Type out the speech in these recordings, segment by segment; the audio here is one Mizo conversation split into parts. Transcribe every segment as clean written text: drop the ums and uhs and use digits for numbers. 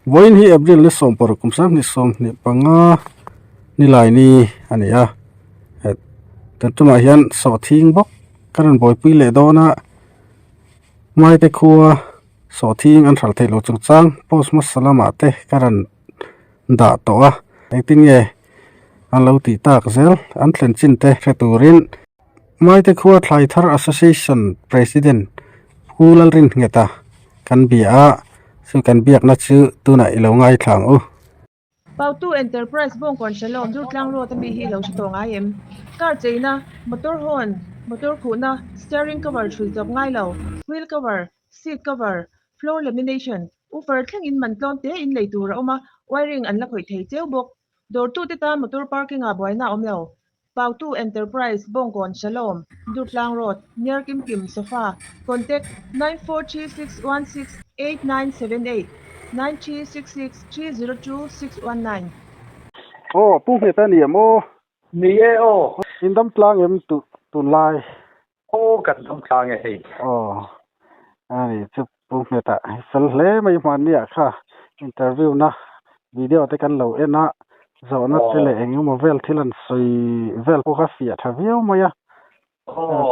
Vawiin hi April ni sawmparuk kum sanghnih sawmhnih panga nilai ni a ni a tun tumah hian sawhthing bawk ka rawn buaipui leh dawn a Maite khua sawhthing an hralh theih loh chungchang post hmasa lamah te ka rawn dah tawh a engtin nge an lo tih tak zel an thlen chin te hre turin Maite khua Thlai Thar Association President Pu Lalrinngeta kan bia a, chu kan biakna chu tunah i lo ngaithla ang u. Pautu Enterprise Bawngkawn Shalom Durtlang Road a mi hi i lo hre tawh ngai em? Car cheina, motor horn, motor khuhna, steering cover hrui chawp ngai lo, wheel cover, seat cover, floor lamination, woofer thlengin man tlawm te in lei tur a awm a, wiring an la khawih thei cheu bawk. Dawrtute tan motor parking ah buaina a awm lo. Pautu Enterprise, Bawngkawn, Shalom, Durtlang Road, near Kimkim, Sofa, Contact, 9436168978, 9366302619. Aw, Pu Hmeta ni em aw? Ni e aw. In dam tlang em tunlai? Aw, kan dam tlang e hei. Aw, ani chu Pu Hmeta hi fel hle mai hmanni ah kha interview na video te kan lo en a, zawhna che leh eng emaw vel thil an sawi vel pawh kha fiah tha viau mai a.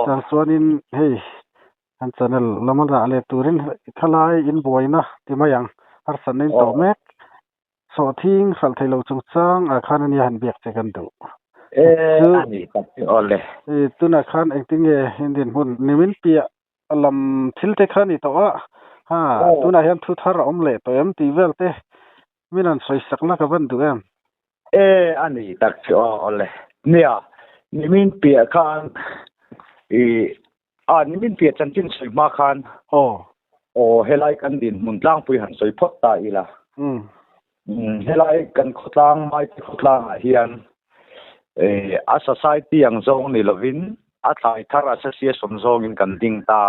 Chang chuanin hei kan channel lama dah leh turin thalai inbuaina ti mai ang harsatna in tawh mek. Sawhthing hralh theih loh chungchang ah khan ania han biak che kan duh. E, a ni tak chu awle. E, tunah khan engtin nge in dinhmun nimin piah lam thil te kha ni tawh a, ha tunah hian thu thar a awm leh tawh em tih vel te min han sawi sak la ka van duh em? E, a ni tak chu awle. Nia, nimin piah khan i a nimin piah chanchin sawi hma khan aw aw helai kan dinhmun tlangpui han sawi phawt ta ila. Helai kan khawtlang Maite khawtlangah hian a society ang zawng ni lovin a thlai thar association zawngin kan ding ta.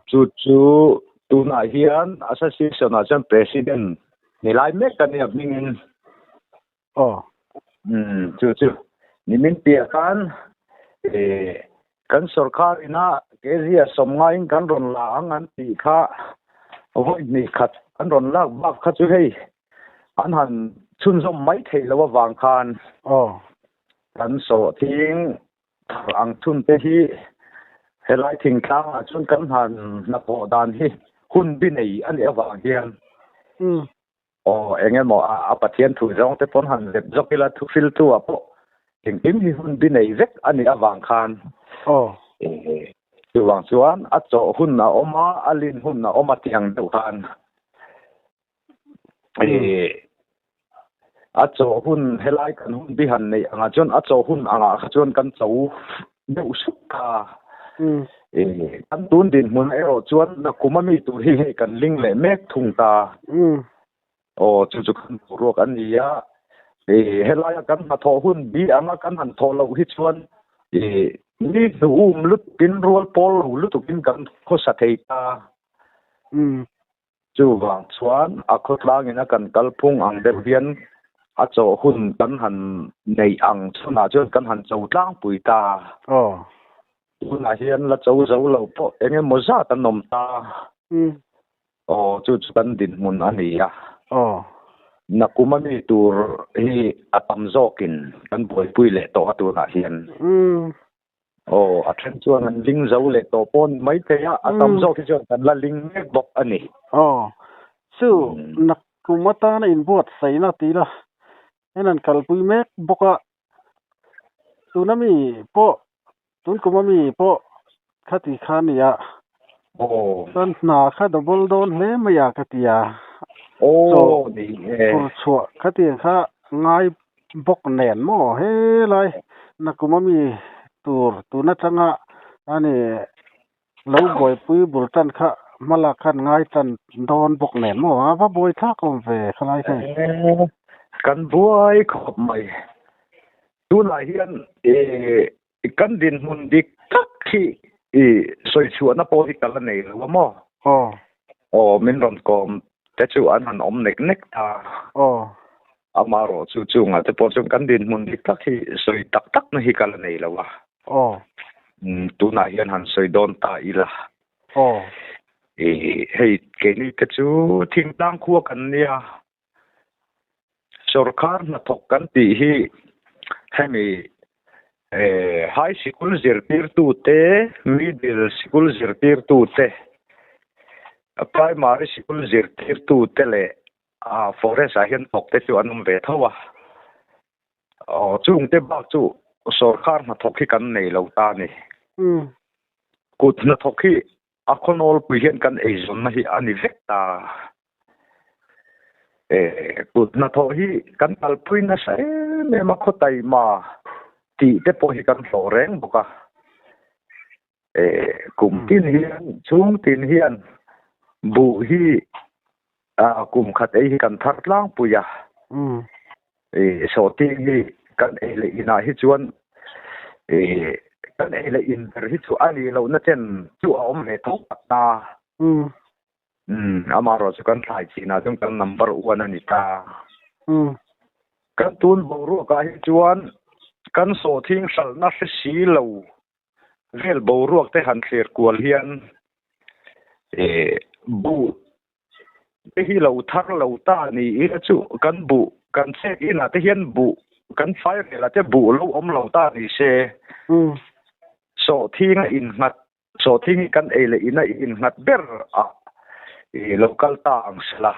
Chu chu tunah hian association ah chuan president ni lai mek ka nia hmingin. Aw. Chu chu nimin piah khan kan sorkar ina kezia sawmngaiin kan rawn la ang an tih kha vawi hnih khat an rawn lak bak kha chu hei an han chhunzawm mai theih loh avang khan Aw. kan sawhthing thar ang chhun te hi helai thingtlangah chuan kan han hnathawh dan hi hun bi nei a nih avang hian Aw, eng emaw a Pathian thu zawng te pawn han zep zawk ila thu hriltu ah pawh engkim hi hun bi nei vek a nih avang khan Aw. Chuvang chuan a chawh hun a awm a, a lin hun a awm a tih ang deuh khan a chawh hun helai kan hun bi han neih angah chuan a chawh hun angah kha chuan kan cho deuh sup ta. Kan tun dinhmun erawh chuan nakum a mi tur hi hei kan ling leh mek thung ta. Aw, chu chu kan boruak a ni a. Helaia kan hnathawh hun bi anga kan han thawh loh hi chuan mi hnuum lutukin rual pawl lo lutukin kan khawsa thei ta. Chuvang chuan a khawtlangin a kan kalphung ang deuh hian a chawh hun kan han neih ang chhunah chuan kan han cho tlangpui ta. Aw. Tunah hian la cho zo lo pawh eng emaw zat an awm ta. Aw, chu chu kan dinhmun a ni a. Aw. Nakum a mi tur hi a tam zawkin kan buaipui leh tawh a tunah hian. Aw, a then chuan an ling zo leh tawh pawh a ni maithei a, a tam zawk hi chuan kan la ling mek bawk a ni. Aw, chu nakkum atana inbuatsaihna tih la hian an kalpui mek bawk a, tuna mi pawh tun kuma mi pawh khati kha a ni a, chuan hna kha double dawn hle mai a ka ti a, Aw, ni e. Phur chhuah khatiang kha ngai bawk nen maw helai nakum a mi tur tun atanga ani lo buaipui bul tan kha hmalak khan ngai tan dawn bawk nen maw a va buai thlak awm ve khalai kha. Kan buai khawp mai. Tunah hian kan dinhmun dik tak hi i sawi chhuahna pawh hi ka la nei lo a maw? Aw. Aw, min rawn kawm te chu an han awm nek nek ta. Aw. Amaherawh chu chungah te pawh chuan kan dinhmun dik tak hi sawi tak tak na hi ka la nei lo a. Aw. Tunah hian han sawi dawn ta ila. Aw. Hei keini te chu thingtlang khua kan nia, sorkar hnathawk kan tih hi hemi high sikul zirtirtu te, middle sikul zirtirtu te, primary sikul zirtirtu te leh forest ah hian thawk te chu an awm ve tho a. Aw chungte bak chu sorkar hnathawk hi kan nei lo ta a ni. Kut hnathawk hi a khawnawlpui hian kan eizawnna hi a ni vek ta. Kut hnathawh hi kan kalpui nasa em em a, khaw taima tih te pawh hi kan hlawh reng bawk a. Kum tin hian chhung tin hian buh hi kum khat ei hi kan thar tlangpui a. Sawhting hi kan ei leh inah hi chuan kan ei leh in ber hi chu a nih lohna chen chu a awm ve tho tak ta. Amaherawh chu kan thlai chinah chuan kan number one a ni ta. Kan tun boruakah hi chuan kan sawhthing hralhna hre si lo vel boruak te han thlir kual hian buh te hi lo thar lo ta ni ila chu kan buh kan chek inah te hian buh kan fai rel ah te buh lo awm lo ta ni se sawhthing a innghat sawhthing hi kan ei leh in a innghat ber a lo kal ta ang sela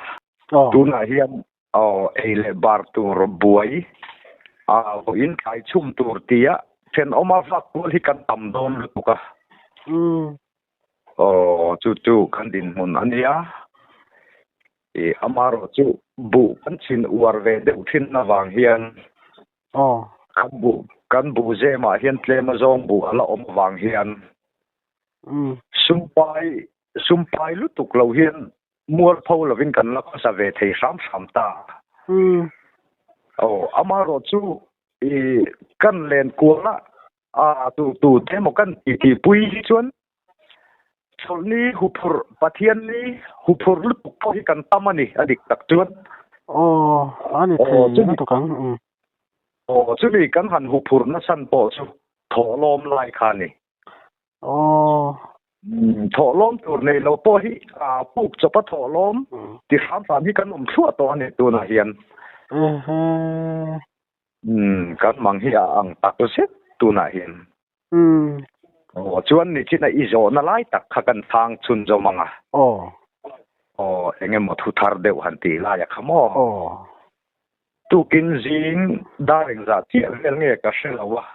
tunah hian Aw, ei leh bar tur buai a vawiin tlai chhum tur tia thenawma vak kual hi kan tam dawn lutuk a. Aw, chu chu kan dinhmun a nia. I amaherawh chu buh kan chhin uar ve deuh thin avang hian kan buh kan buh zemah hian tlem azawng buh a la awm avang hian sumpai sumpai lutuk lo hian Mualpho lovin kan la khawsa ve thei hram hram ta. Aw, amaherawh chu i kan len kual a, a tu tu te emaw kan ti tih pui hi chuan chawlhni huphurh, Pathianni huphurh lutuk pawh hi kan tam a ni, a dik tak chuan. Aw, a ni thei lutuk ang. Aw, chumi kan han huphurh nasan pawh chu thawhlawm lai kha a ni. Aw. Thawhlawm tur nei lo pawh hi puk chawpa thawhlawm ti hram hram hi kan awm thluah tawh a ni tunah hian. Kan mang hi a ang tak zet tunah hian. Aw chuan nichin a i zawhna lai tak kha kan chhang chhunzawm ang a. Aw. Aw eng emaw thu thar deuh han tih lai a kha maw? Aw. Tukin zing dar engzah chiah vel nge ka hre lo a.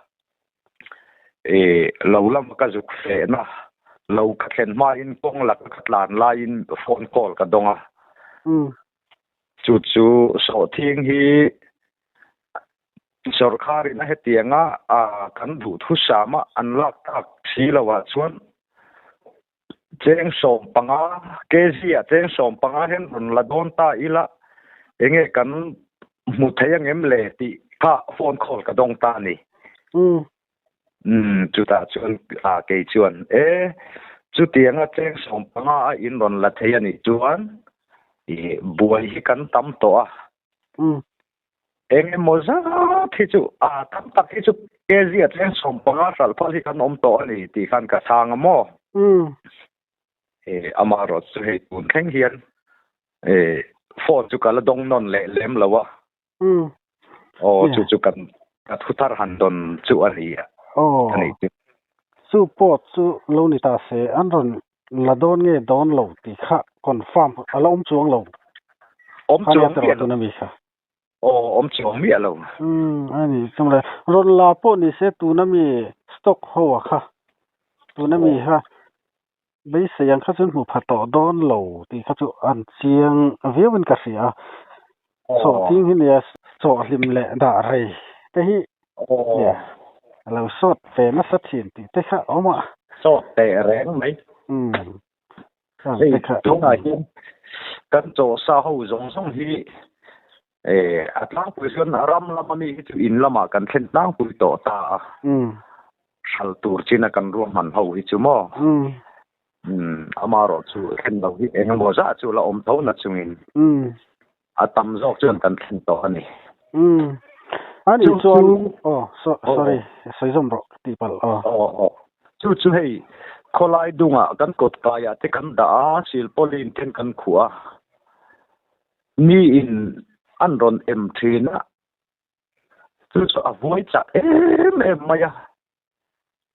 E lo lama ka zuk fehna, lo ka thlen hmain kawng laka ka tlan laiin phone call ka dawng a. Chu chu sawhthing hi sawrkharin a hetianga kan duhthusama an lak tak si loah chuan cheng 15 kg ah cheng 15 hian rawn la dawn ta ila enge kan hmu thei angem le tih kha phone call ka dawng ta a ni. Umm chutah chuan a kei chuan e chutianga cheng 15 a in rawn la thei a nih chuan i buai hi kan tam tawh a. Eng emaw zat hi chu a tam tak hi chu kg a tleng 15 hralh phal hi kan awm tawh a ni tih khan ka chhang a maw? E amaherawh chu hei tun thleng hian e phone chu ka la dawng nawn leh lem lo a. Aw chu chu kan ka thu thar han dawn chu a ni a. Aw chu pawh chu lo ni ta se an rawn La dawn nge dawn lo tih kha confirm a la awm chuang lo. Awm chuang miah lo. Aw awm chuang miah lo. Umm a ni chuang le. Rawn la pawh ni se tuna mi stock ho a kha tuna mi kha beisei ang kha chuan hmu pha tawh dawn lo tih kha chu an chiang viau in ka hria a. Sawhthing hi nia chawhhlim leh dah rei te hi nia a lo sawt ve nasa thin tih te kha a awm a. Sawt teh reng mai. Umm. Hei tunah hian kan chaw sa ho zawng zawng hi a tlangpui chuan ram lama mi hi chu in lamah kan thlen tlangpui tawh ta a. Hral tur china kan ruahman ho hi chu maw. Umm amaherawh chu thlen lo hi eng emaw zah chu la awm tho na chungin a tam zawk chuan kan thlen tawh a ni. Umm a nih chuan aw sorry sawi zawm rawh ka tih palh aw. Aw aw chu chu hei Khawlai dungah kan kawt kaiah te kan dah a, silpawlin ten kan khuh a. Mi in an rawn em thin a, chu chu a vuai chak em em mai a.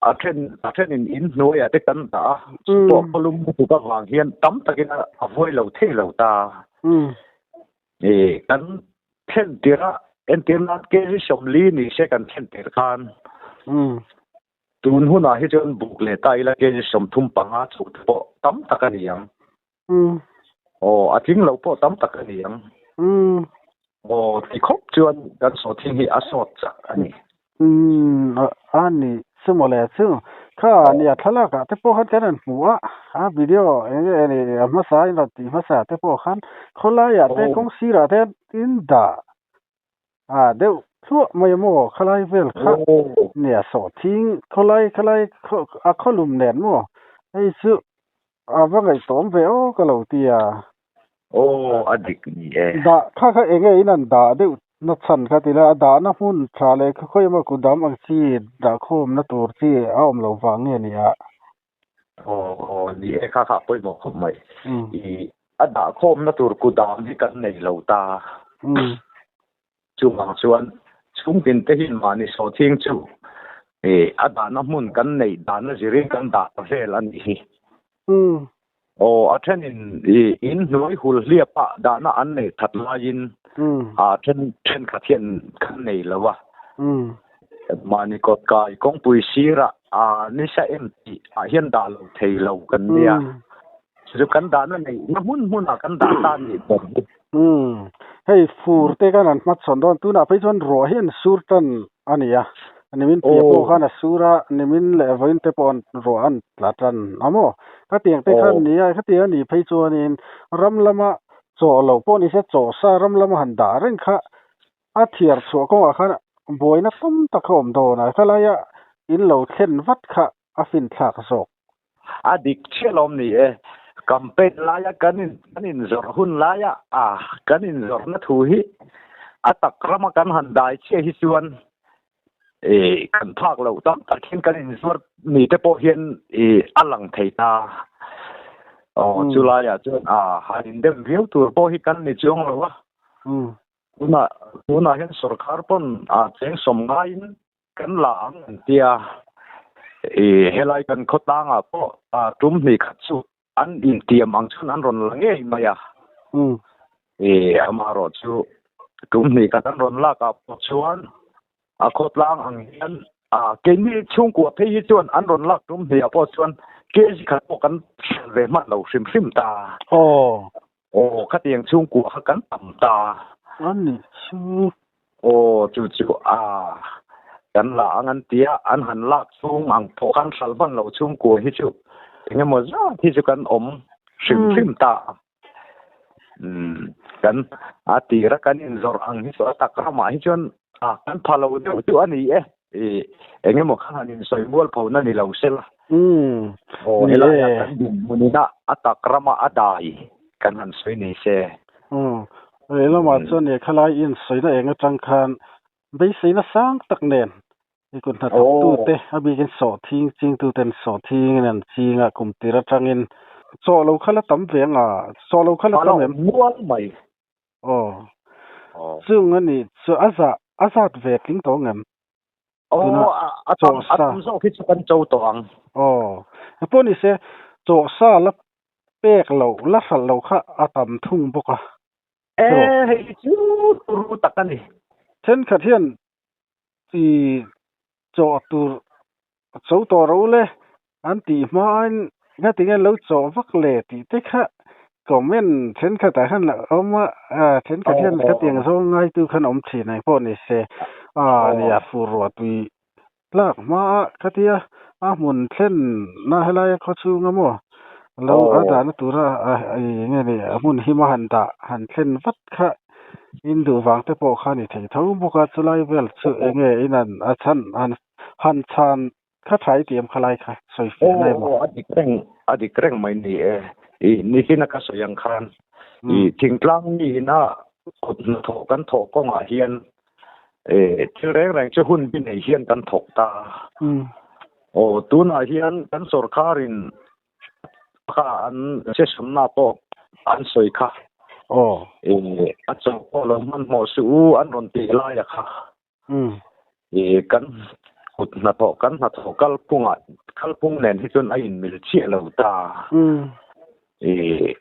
A then a thenin in hnuaiah te kan dah a, chupawh khawlum lutuk avang hian tam takin a vuai lo thei lo ta. Kan thlen tirh a, entir nan kg 40 ni se kan thlen tirh khan tun hunah hi chuan buk leh ta ila kg 35 chauh te pawh tam tak a ni ang. Aw, a tling lo pawh tam tak a ni ang. Aw, ti khawp chuan kan sawhthing hi a sawt chak a ni. A ni chu mawle chu. Kha nia thlalak ah te pawh khan kan rawn hmu a, a video eng nge ni a hmasa in rawn tih hmasa te pawh khan khawlai ah te kawng sir ah te in dah a deuh thluah mai a maw khalai vel kha nia sawhthing khawlai khalai a khawlum nen maw hei chu A va ngaihtuam ve aw ka lo ti a. Aw a dik ni e. Dah kha kha eng nge in an dah deuh na chhan kha ti la, a dahna hmun tha leh kha khawi emaw kudam ang chi dahkhawmna tur chi a awm lo vang nge ni a? Aw aw ni e kha kha a pawimawh khawp mai. I a dahkhawmna tur kudam hi kan nei lo ta. Chuvang chuan chhungtin te hian mahni sawhthing chu a dahna hmun kan neih dahna zirin kan dah ta vel a nih hi. Aw, a thenin in hnuai hul hliapa dahna an neih that laiin a then thenkhat hian kan nei lo a. Mahni kawt kai kawngpui sirah a nisa em tih ah hian dah lo thei lo kan nia. Chu kan dahna neih na hmun hmunah kan dah ta a nih ber hi. Umm, hei fur te khan an hmachhawn dawn, tunah phei chuan ruah hi an sur tan a ni a, nimin piah pawh khan a sur a, nimin leh vawiin te pawh an ruah an tla tan a maw? Khatiang te khan ni a, khatiang a nih phei chuanin ram lama chaw lo pawh ni se chaw sa ram lama han dah reng kha a thiar chhuah kawngah khan buaina tam tak a awm dawn a, khalaia in lo thlen vat kha a finthlak zawk. A dik chiah lawm ni e. Campaign laia kan in kan inzawrh hun laia a kan inzawrhna thu hi a tak rama kan han dai chiah hi chuan ih kan phak loh tam tak hian kan inzuar ni te pawh hian ih a lang thei ta. Aw chulaiah chuan a han indem viau tur pawh hi kan ni chuang lo a. Tunah tunah hian sorkar pawn a cheng sawm ngaiin Kan la ang an tia, i helai kan khawtlangah pawh tum hnih khat chu an intiam ang chuan an rawn la ngei mai a. I amaherawh chu tum hnih khat an rawn lakah pawh chuan a khawtlang ang hian keini chhungkua phei hi chuan an rawn lak tum hnih ah pawh chuan kg khat pawh kan hrilh ve hman lo hrim hrim ta. Aw, khatiang chhungkua kha kan tam ta. A nih chu. Aw, chu chu a, kan la ang an tia, an han lak chhung ang pawh khan hral hman lo chhungkua hi chu eng emaw zat hi chu kan awm hrim hrim ta. Umm, kan a tira kan inzawrh ang hi chu a tak ramah hi chuan a kan pha lo deuh chu a ni e. I eng emaw kha han insawi mual pho na ni lo se la. Aw helai ah kan dinhmun ina a tak rama a dai kan han sawi ni se. Aw lehlamah chuan he khalai insawi na eng atang khan beiseina sang tak nen i kut hnathawk tute a bikin sawhthing chingtu ten sawhthing in an ching a kum tir atangin chaw lo kha la tam ve anga chaw lo kha la tam em? Mual mai. Aw. Chung a nih chu a zah a zat ve tling tawh ngem? Aw a tam a tam zawk hi chu kan cho tawh ang. Aw. Pawh ni se chaw sa la pek loh la hralh loh kha a tam thung bawk a. E hei chu turu tak a ni. Thenkhat hian i chaw tur cho tawh ro le an tih hmain ngatinge lo chaw vak le tih te kha comment thenkhatah khan a awm a, thenkhat hian khatiang zawng ngaitu khan awm thin ang pawh ni se a nia fur ruah tui tlak hmaa khatia a hmun thlen na helai a khaw chhunga maw lo a dahna tura eng nge ni a hmun hima han dah han thlen vat kha in duh vang te pawh kha a ni thei tho bawk a chulai vel chu eng nge in an a chhan han han chhan kha tha i tih em kha lai kha sawi fiah na emaw. Aw a dik reng a dik reng mai ni e i nichina ka sawi ang khan i thingtlang mi ina kut hnathawh kan thawh kawngah hian thil reng reng chu hun bi nei hian kan thawk ta. Aw tunah hian kan sorkarin kha an session na pawh an sawi kha. Aw. A chaw pawh lo hmanhmawh suh u an rawn tih laia kha. I kan kut hnathawh kan hnathawh kalphungah kalphung nen hi chuan a inmil chiah lo ta. I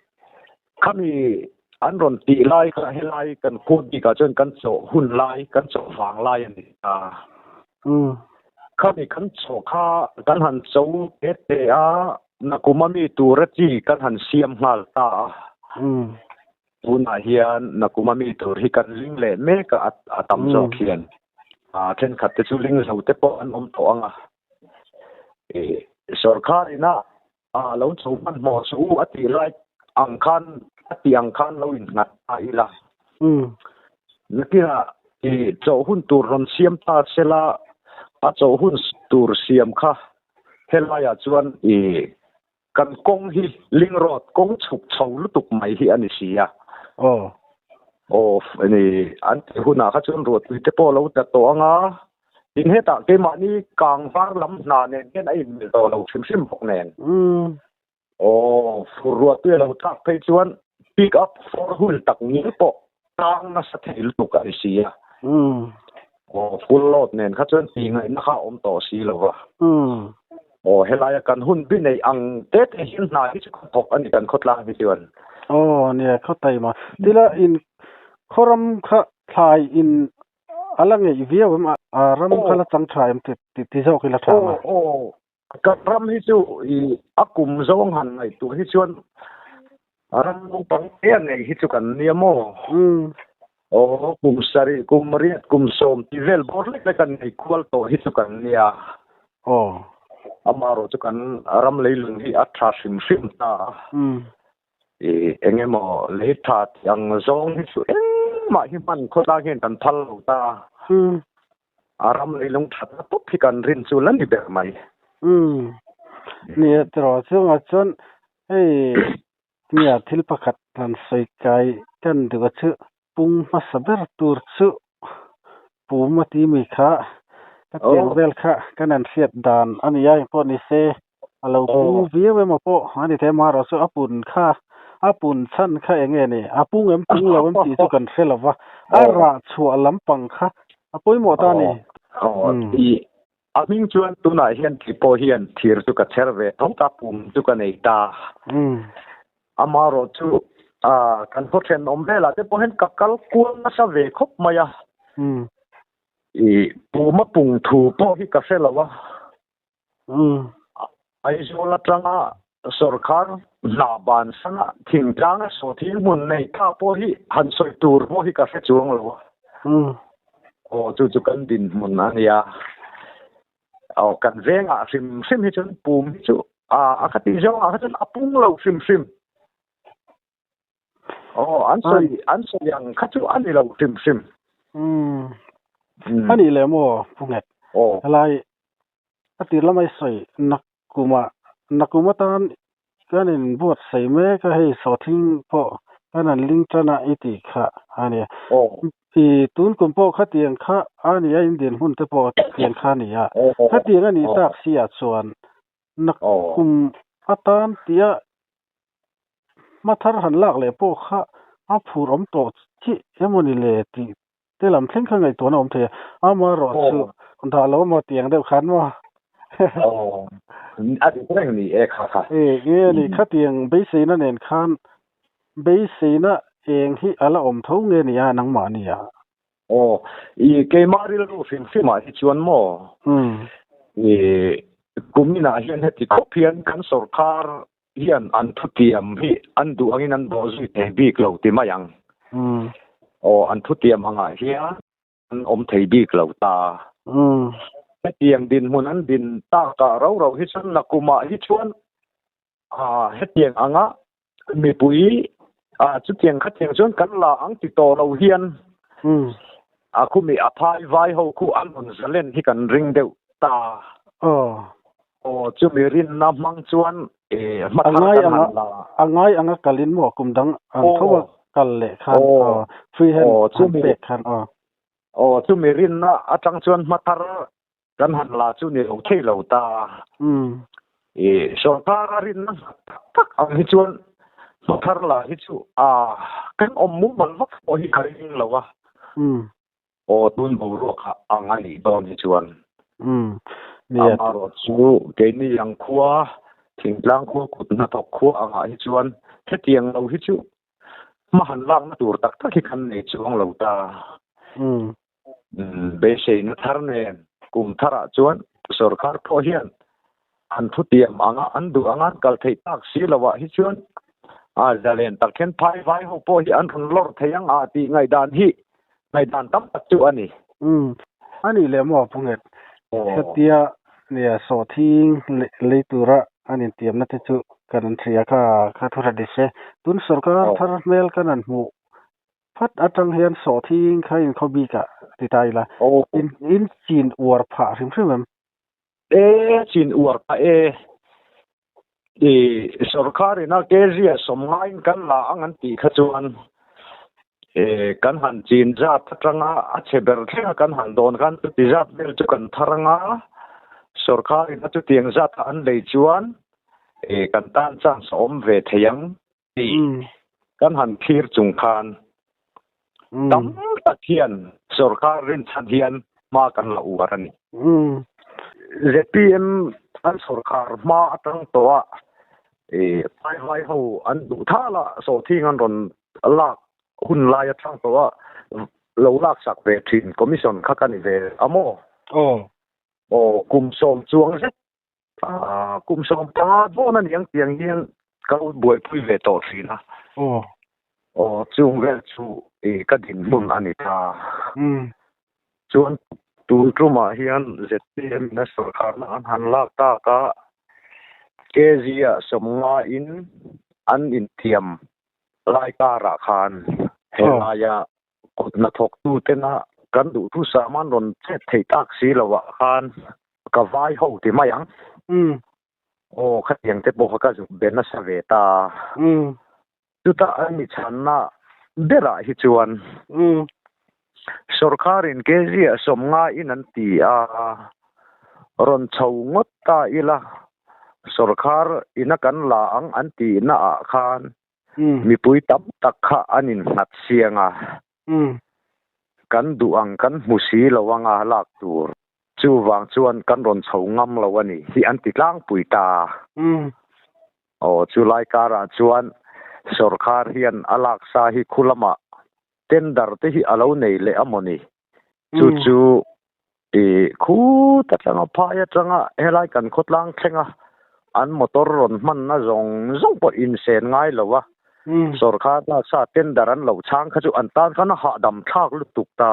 khami an rawn tih lai kha helai kan khur bikah chuan kan chawh hun lai kan chawh vang lai a ni ta. Khami kan chawh kha kan han cho te te a, nakuma mi tura chi kan han siam nghal ta a. Tunah hian nakuma mi tur hi kan ling leh mek a, a tam zawk hian thenkhat te chu ling zo te pawh an awm tawh ang a. Sorkar ina lo chho hmanhmawh suh u a tih lai ang khan a tih ang khan lo innghat ta ila. Nakinah chawh hun tur rawn siam ta sela a chawh hun tur siam kha helaiah chuan Kan kawng hi Ling Road kawng chhuk chho lutuk mai hi a ni si a. Aw. Aw, ni an tih hunah kha chuan ruahtui te pawh a lo tla tawh ang a, tin hetah keimahni kang var lam hna nen hian a inmil tawh lo hrim hrim bawk nen. Aw, fur ruahtui a lo tlak phei chuan pick up four wheel tak ngil pawh tang nasa thei lutuk a ni si a. Aw, full load nen kha chuan tih ngaihna kha a awm tawh si lo va. Aw, helaia kan hun bi neih ang te te hian hna hi chu ka thawk a ni kan khawtlang hi chuan. Aw, nia khawtai ma. Tila in khawram kha thlai in a la ngeih viau em a, a ram kha la chang tha em ti ti zawk ila tha ang a. Aw, aw, kan ram hi chu i a kum zawng han ngaihtuah hi chuan ram naupang te a nei hi chu kan nia maw? Aw, kum sarih, kum riat, kum sawm tih vel bawr lek lek an nei kual tawh hi chu kan nia. Aw. Amaherawh chu kan ram leilung hi a tha hrim hrim ta a. I eng emaw lei tha tih ang zawng hi chu engmah hi hman khawtlang hian kan phal lo ta a. A ram leilung thatna tawp hi kan rin chu la ni ber mai. Umm. Ni e tiraw chungah chuan hei nia thil pakhat han sawi kai kan duh a chu pung hmasa ber tur chu pum a ti mi kha ka tiang vel kha kan han hriat dan a ni a engpawh ni se a lo pung viau emaw pawh a ni thei amaherawh chu a pun kha a pun chhan kha eng nge ni a pung em pung lo em tih chu kan hre lo va a rah chhuah lampang kha a pawimawh ta a ni. A hming chuan tunah hian tih pawh hian thir chu ka chher ve tho ta, pum chu ka nei ta. Amaherawh chu kan khaw thenawm velah te pawh hian ka kal kual nasa ve khawp mai a. I puma pung thu pawh hi ka hre lo a. Aizawl atanga sorkar hna bansana thingtlanga sawhthing hmun nei ta pawh hi han sawi tur pawh hi ka hre chuang lo a. Aw chu chu kan dinhmun a nia. Aw kan vengah hrim hrim hi chuan pum hi chu a ka tih zawngah kha chuan a pung lo hrim hrim. Aw an sawi an sawi ang kha chu a ni lo hrim hrim. A nih leh maw Pu Nghet? Aw. Helai a tir lamah i sawi nakuma nakum atan kan inbuatsaih mek a hei sawhthing pawh kan han ling tan a i tih kha a nia. Aw. I tun kum pawh khatiang kha a ni a in dinhmun te pawh tiang kha a ni a. Khatiang a nih tak si ah chuan nakum atan tia Hma thar han lak leh pawh kha a phur awm tawh chiah emawni le tih te lam thleng kha ngaihtuahna awm thei a, amaherawh chu dah lo emaw tiang deuh khan maw? Aw, a dik reng ni e kha kha. E, nge a ni, khatiang beiseina nen khan beiseina eng hi a la awm tho nge ni a nangmah nia? Aw, i keimah rilru hrim hrimah hi chuan maw? I kuminah hian heti khawp hian kan sorkar hian an thutiam hi an duh angin an bawh zui thei bik lo ti mai ang. Aw, an thutiam angah hian an awm thei bik lo ta. Hetiang dinhmun an din takah ro ro hi chuan nakumah hi chuan hetiang anga mipui chutiang khatiang chuan kan la ang ti tawh lo hian a khumi a phai vai ho khu an rawn zalen hi kan ring deuh ta. Aw, chumi rinna hmang chuan hma thar kan han la. A ngai anga kalin maw kum dang ang tho a kal leh khan aw, free hand han pek khan aw. Aw, chumi rinna atang chuan hma thar. Kan han la chu ni lo thei lo ta. I sorkar a rinna nghat tak tak ang hi chuan hmathar la hi chu a kan awm mumal vak pawh hi ka ring lo a. Aw tun boruak ah ang a nih dawn hi chuan. Amaherawh chu keini ang khua thingtlang khua kut hnathawk khua angah hi chuan hetiang lo hi chu hma han lakna tur tak tak hi kan nei chuang lo ta. Beiseina thar nen kum tharah chuan sorkar pawh hian an thutiam anga an duh anga an kal theih tak si lovah hi chuan a zalen tak hian phai vai ho pawh hi an rawn lawr thei ang a tih ngaihdan hi ngaihdan tam tak chu a ni. A nih leh maw Pu Nget, hetia nia sawhthing lei tura an intiamna te chu kan an hria kha kha thu hrat ni se. Tun sorkar thar hmel kan han hmuh Phat atang hian sawhthing kha in khaw bik ah ti ta ila. In in chin uar phah hrim hrim em? E chin uar phah e. I sorkar ina kg ah sawmngai in kan la ang an tih kha chuan e kan han chin zat atanga a chhe ber thleng a kan han dawn khan chuti zat vel chu kan thar anga sorkar ina chutiang zat a an lei chuan e kan tan chance a awm ve thei ang. Tih kan han thlir chung khan tam tak hian sorkar rinchhan hian hma kan la uar a ni. Zpm an sorkar hma atang tawh a phai vai ho an duh thal a, sawhthing an rawn lak hun lai atang tawh a lo laksak ve thin commission kha ka ni ve a maw? Aw kum sawm chuang zet Kum 15 dawn a niang tiang hian ka lo buaipui ve tawh thin a. Aw. Aw chung vel chu i ka dinhmun a ni ta. Chuan tun tumah hian zpm in a sorkarna an han lak tak a, kg ah 50 in an intiam lai karah khan helaia Kut hnathawktu tena kan duhthu saman rawn chet theih tak si lo ah khan ka vai ho ti mai ang. Aw khatiang te pawh kha ka zuk be nasa ve ta. Chutah an mi chhanna berah hi chuan sorkarin kg ah 50 in an ti a, rawn chho ngawt ta ila sorkar ina kan la ang an tihna ah khan Mipui tam tak kha an innghat siang a, kan duh ang kan hmu si lo anga lak tur. Chuvang chuan kan rawn chho ngam lo a ni hi an ti tlangpui ta. Aw, chulai karah chuan sorkar hian a laksa hi khu lamah tender te hi a lo nei leh a maw ni? Chu chu i khut atanga phai atanga helai kan khawtlang thlenga an motor rawn hmanna zawng zawng pawh insen ngai lo a, sorkar laksa tender an lo chhang kha chu an tan khan a hahdam thlak lutuk ta.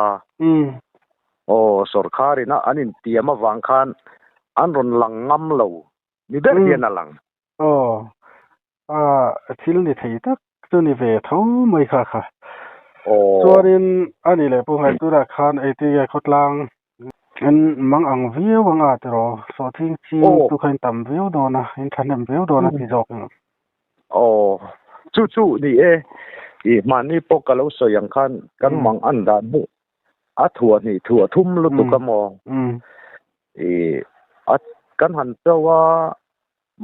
Aw, sorkar ina an intiam avang khan an rawn lang ngam lo ni ber hian a lang. Aw, a thil ni thei tak chu ni ve tho mai kha kha. Chuanin a ni leh pawh ngaih tunah khan eitir nge khawtlang in mang ang viau ang a tiraw sawhthing ching chu kha in tam viau dawn a, in thahnem viau dawn a ti zawk ang. Aw, chu chu ni e, i mahni pawh ka lo sawi ang khan kan mang an dan hi a thuah hnih thuah thum lutuk a maw? I a kan han cho a.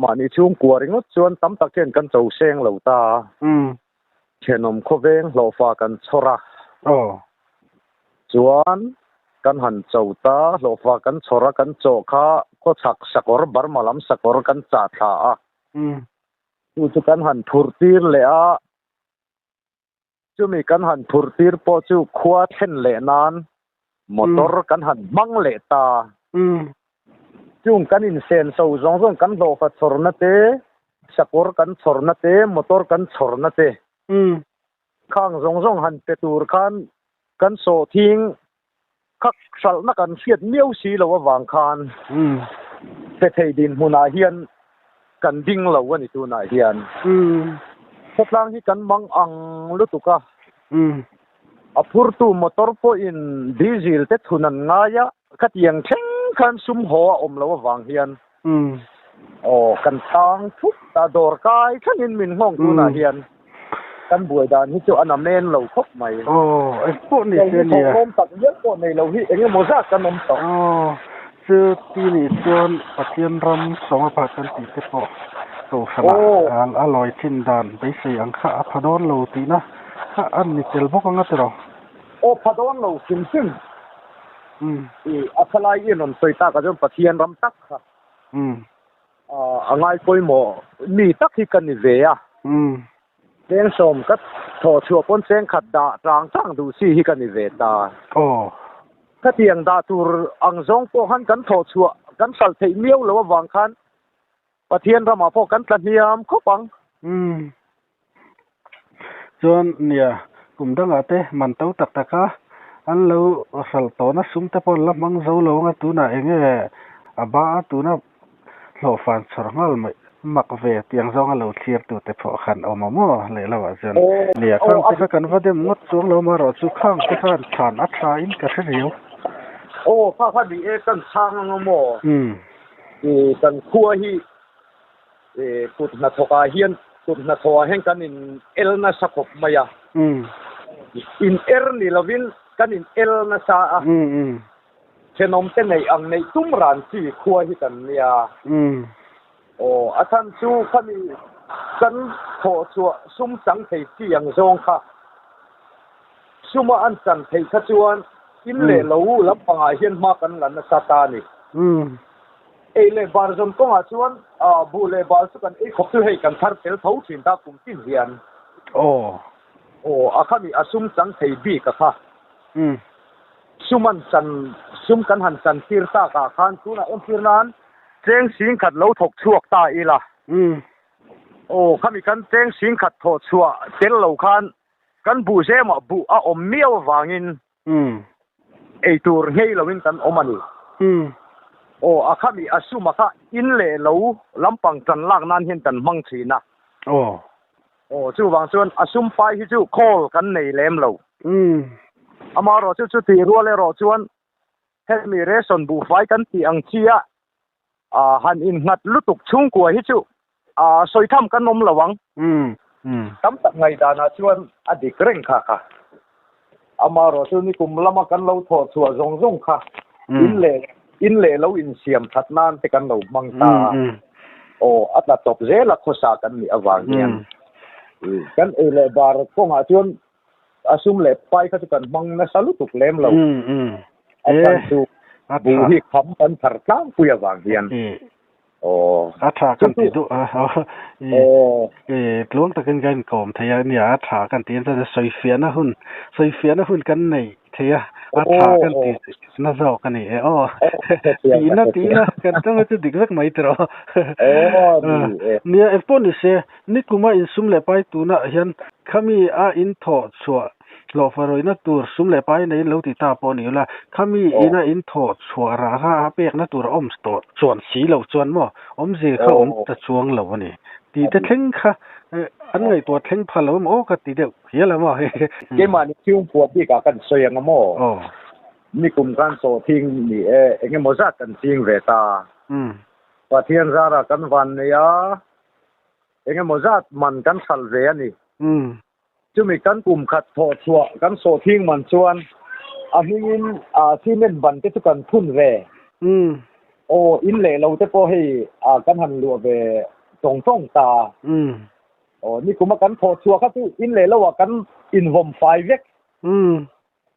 Mahni chhungkua ringawt chuan tam tak hian kan cho seng lo ta a. Thenawm khawveng hlawhfa kan chhawr a. Chuan kan han cho ta, hlawhfa kan chhawr a, kan chawh kha khawchhak sakawr, Burma lam sakawr kan chah thla a. Chu chu kan han phurh tir leh a. Chumi kan han phurh tir pawh chu khua thlen leh nan motor kan han hmang leh ta. Chung kan insenso zawng zawng kan hlawhfa chhawrna te, sakawr kan chhawrna te, motor kan chhawrna te, khang zawng zawng han pe tur khan kan sawhthing kha hralhna kan hriat miau si lo avang khan pe thei dinhmunah hian kan ding lo a ni tunah hian. Khawtlang hi kan mang ang lutuk a, a phurtu motor pawhin diesel te thun an ngai a, khatiang thleng khan sum haw a awm lo avang hian aw kan tang thut ta dawr kai thlengin min nghawng tunah hian kan buai dan hi chu a na men lo khawp mai. Aw eng pawh ni se nia. Thawhlawm tak ngial pawh nei lo hi eng emaw zat kan awm tawh. Aw Chu ti nih chuan Pathian ram sawma pah kan tih te pawh kohhranah a lawi thin dan beisei ang kha a pha dawn lo tihna kha a ni tel bawk ang a tiraw? Aw pha dawn lo hrim hrim. I a thalai i rawn sawi tak ah chuan Pathian ram tak kha a ngai pawimawh mi tak hi ka ni ve a. Cheng sawm ka thawh chhuah pawn cheng khat dah tang tang duh si hi ka ni ve ta. Aw. Khatiang dah tur ang zawng pawh khan kan thawh chhuah kan hralh theih miau lo avang khan Pathian ramah pawh kan tla hniam khawp ang. Umm. Chuan nia kum dangah te man to tak tak a an lo hralh tawhna sum te pawh an la hmang zo lo anga tunah eng nge a ba a tuna hlawhfan chhawr nghal mai mak ve tiang zawnga lo thlir tu te pawh khan awm a maw lehlamah chuan nia khang te kha kan va dem ngawt chuang lo amaherawh chu khang te khan chhan a tha in ka hre riau. Aw kha kha ni e kan chhang ang a maw? I kan khua hi i kut hnathawk ah hian kut hnathawh ah hian kan in el nasa khawp mai a. In er ni lovin kan in el nasa a. Thenawm te neih ang neih tum ran chi khua hi kan nia. Aw a chhan chu khami kan thawh chhuah sum chang thei chi ang zawng kha suma an chan theih kha chuan in leh lo lampangah hian hma kan la nasa ta a ni. Ei leh bar zawn kawngah chuan buh leh bal chu kan ei khawp chu hei kan thar tel tho thin ta kum tin hian. Aw. Aw a khami a sum chang thei bik a kha. Sum an chan, sum kan han chan tir tak ah khan tunah entir nan cheng sing khat lo thawk chhuak ta ila. Aw khami kan cheng sing khat thawh chhuah tel lo khan kan buh zemah buh a awm miau avangin ei tur nghei loin kan awm a ni. Aw a khami a suma kha in leh lo lampang tan lak nan hian kan hmang thin a. Aw. Aw, chuvang chuan a sum pai hi chu khawl kan nei lem lo. Amaherawh chu chutih rual erawh chuan hemi ration buhfai kan tih ang chi a han innghat lutuk chhungkua hi chu sawi tham kan awm lo ang. Tam tak ngaihdanah chuan a dik reng kha kha. Amaherawh chu nikum lama kan lo thawh chhuah zawng zawng kha in leh in leh lo insiam that nan te kan lo hmang ta a. Aw, a tla tawp zel a khawsa kan nih avang hian kan ei leh bar kawngah chuan a sum leh pai kha chu kan hmang nasa lutuk lem lo. A chhan chu buh hi kham kan thar tlangpui avang hian. Aw. A tha kan ti duh a, i tluang takin kan inkawm thei a nia, a tha kan ti chuan sawifiahna hun, sawifiahna hun kan nei thei a, a tha kan ti na zawk a ni e aw. Tihna tihna kan tanga chu dik vek mai tiraw. Nia engpawh ni se, nikuma insum leh pai tunah hian khami a inthawh chhuah Hlawhfa rawihna tur sum leh pai neiin lo ti ta pawh ni ula, khami ina in thawh chhuah rah kha a pekna tur a awm tawh chuan si lo chuan maw awmzia kha awm ta chuang lo a ni. Tih te thleng kha an ngaihtuah thleng pha lo emaw aw ka ti deuh hial a maw. Keimahni chhungkua bikah kan sawi ang a maw? Nikum khan sawhthing ni e, eng emaw zat kan ching ve ta. Pathian zarah kan van nei a, eng emaw zat man kan hralh ve a ni. Chumi kan kum khat thawh chhuah kan sawhthing man chuan a hmingin cement ban te chu kan phun ve. Aw, in leh lo te pawh hei kan han luah ve tawng tawng ta. Aw, nikuma kan thawh chhuah kha chu in leh lo ah kan invawm fai vek.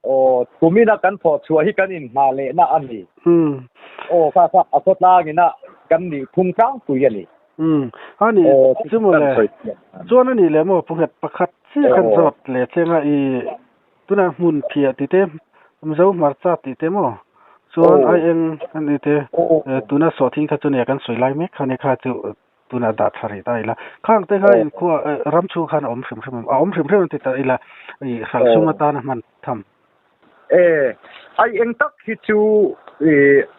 Aw, kumina kan thawh chhuah hi kan inhma lehna a ni. Aw, kha kha a khawtlangina kan nih phung tlangpui a ni. Umm, a ni chu maw le, chuan a nih leh maw punghet pakhat chiah khan zawt leh cheng a, i tunah hmun phiah tih te, Mizo hmarcha tih te maw, chuan ai eng a ni te, tuna sawhthing kha chu nia kan sawi lai mek kha nia kha chu Tunah dah tha rih ta ila. Khang te kha inkhua ram chhung khan a awm hrim hrim a awm hrim hrim an ti ta ila i hralh sum atana hman tham. E, ai eng tak hi chu i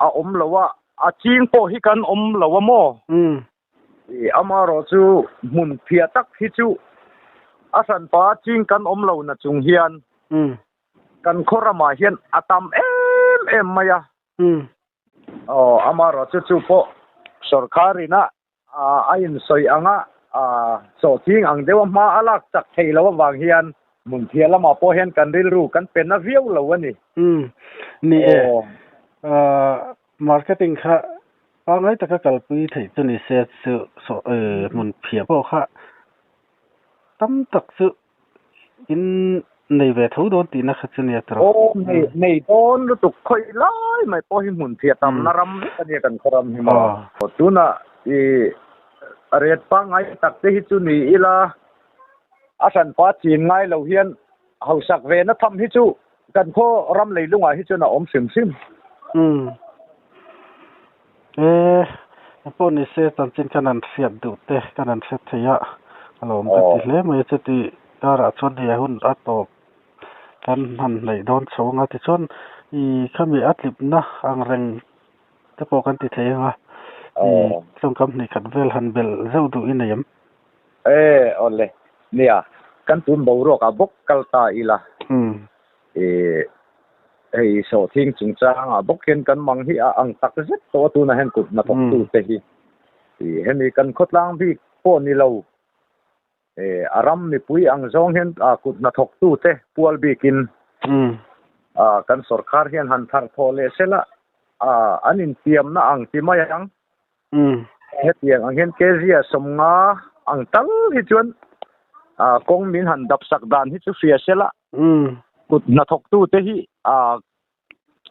a awm lo a, a ching pawh hi kan awm lo a maw? I amaherawh chu hmun phiah tak hi chu a hranpa ching kan awm lo na chung hian kan khaw ramah hian a tam em em mai a. Aw, amaherawh chu chu pawh sorkar ina a insawi anga sawhching ang deuha hma a lak chak thei lo avang hian hmunphiah lamah pawh hian kan rilru kan pe na viau lo a ni. Ni e. Marketing kha pangngai taka kalpui theih chu ni se chu saw hmun phiah pawh kha tam tak chu in nei ve tho dawn tihna kha chu nia tawrh. Aw nei nei dawn lutuk khawi lai mai pawh hi hmun phiah tamna ram vek a nia kan khaw ram hi maw. Tunah i ret pangngai tak te hi chu ni ila a hranpa chin ngai lo hian hausak ve na tham hi chu Kan khaw ram leilungah hi chuan a awm hrim hrim. Umm. E, engpawh ni se chanchin kan han hriat duh te kan han hre thei a, a lo awm ka ti hle mai a chuti karah chuan hei a hun a tawp kan han hnaih dawn chho anga tichuan i khami a tlipna ang reng te pawh kan ti thei anga i tawngkam hnih khat vel han belh zeuh duh i nei em? E, awle. Nia, kan tun boruakah bawk kal ta ila. E, hei sawhthing chungchangah bawk hian kan mang hi a ang tak zet tawh a, tunah hian kut hnathawktu te hi. E, hemi kan khawtlang bik pawh ni lo. E, a ram mipui ang zawng hian a kut hnathawktu te pual bikin a kan sorkar hian han thar thawh leh sela a an intiamna ang ti mai ang. Hetiang ang hian Kezia sawmnga ang tal hi chuan kawng min han dap sak dan hi chu hria se la. Kut hnathawktute hi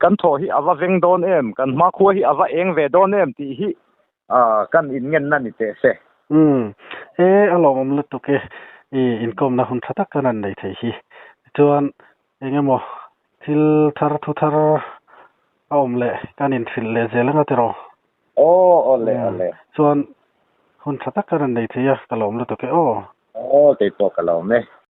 kan thaw hi a va veng dawn em, kan hmakhua hi a va eng ve dawn em tih hi kan inngenna ni teh se. E, a lawmawm lutuk e, i inkawmna hun tha tak kan han nei thei hi. Chuan eng emaw thil thar thu thar a awm leh kan inhrilh leh zel anga tiraw? Aw, awle, awle. Chuan hun tha tak kan rawn nei thei a, ka lawm lutuk e aw. Aw, keipawh ka lawm e.